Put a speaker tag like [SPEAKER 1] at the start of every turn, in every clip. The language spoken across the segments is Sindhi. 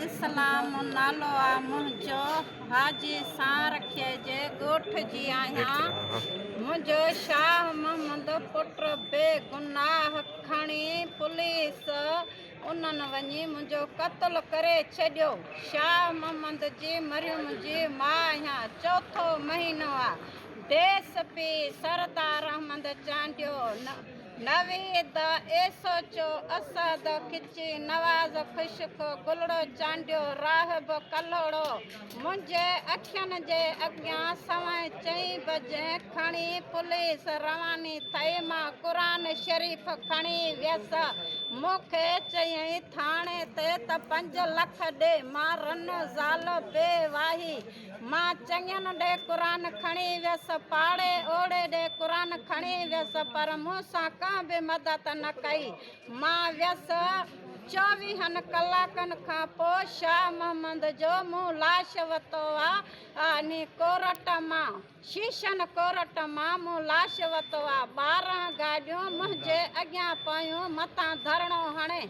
[SPEAKER 1] اسلام نالو آ منهنجو حاجي سانرکي جي ڳوٺ جي آهيان منهنجو شاهه محمد پٽ بي گناهه کڻي پوليس انهن وڃي منهنجو قتل ڪري ڇڏيو شاهه محمد جي مريم جي ماء آهيان چوٿو مهينو آ D S P Sardar Ahmed Chandio Naveed S H O Asad Khichi Nawaz Khushk Gulro Chandio Rahib Kalhoro منهنجي اکين جي اڳيان سوائين چئين بجي کڻي پوليس رواني ٿئي مان قرآن شريف کڻي ويس مون کي چيائين ٿاڻي تي ته 5 لک ڏي مان رن زال بي واهي مان چڱين ڏي قرآن کڻي ويس، پاڙي اوڙي ڏي قرآن کڻي ويس، پر مون سان ڪنهن به مدد نه ڪئي. مان ويس، چوويهن ڪلاڪن کان پوء شاهه محمد جو مون لاش وتو آ، انهي ڪورٽ مان. شيشن ڪورٽ مان مون لاش وتو آ، 12 گاڏيون منهنجي اڳيان پيون متان ڌرڻو هڻي.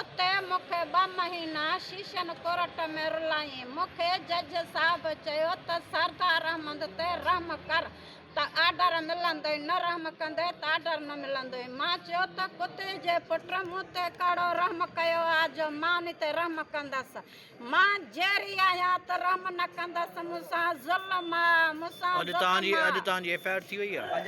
[SPEAKER 1] اتي مون کي ٻه مهينا شيشن ڪورٽ ۾ رلائين. مون کي جج صاحب چيو ته سردار احمد تي رحم ڪر ته آرڊر ملندئي، نه رحم ڪندين ته آرڊر نه ملندئي. مان چيو ته ڪتي جي پٽ مون تي ڪهڙو رحم ڪيو آ جو مان ان تي رحم ڪندس. مان جيئري آهيان ته رحم نه ڪندس، مون سان ظلم آ، مون سان
[SPEAKER 2] اڄ توهان جي
[SPEAKER 1] ظلم آ.
[SPEAKER 2] اڄ توهان جي ايف I R ٿي وئي آ؟
[SPEAKER 1] اڄ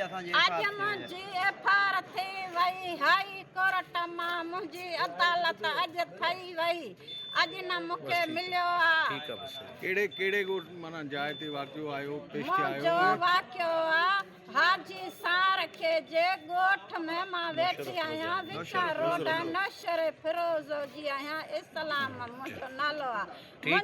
[SPEAKER 1] منهنجي ايف I R ٿي وئي، هائي ڪورٽ مان منهنجي عدالت اڄ ٿئي وئي، اڄ نه مون کي مليو آ.
[SPEAKER 2] ٺيڪ آ بس.
[SPEAKER 3] ڪهڙي ڪهڙي ڳوٺ معنيٰ جاء تي واقعو آيو پيش ٿي آيو
[SPEAKER 1] منهنجو
[SPEAKER 3] ۽
[SPEAKER 1] واقعو آ حاجي سارکي جي ڳوٺ ۾ مان ويٺي آهيان وچان روڊ نوشهري فيروز جي آهيان اسلام منهنجو نالو آ.
[SPEAKER 2] ٺيڪ آ.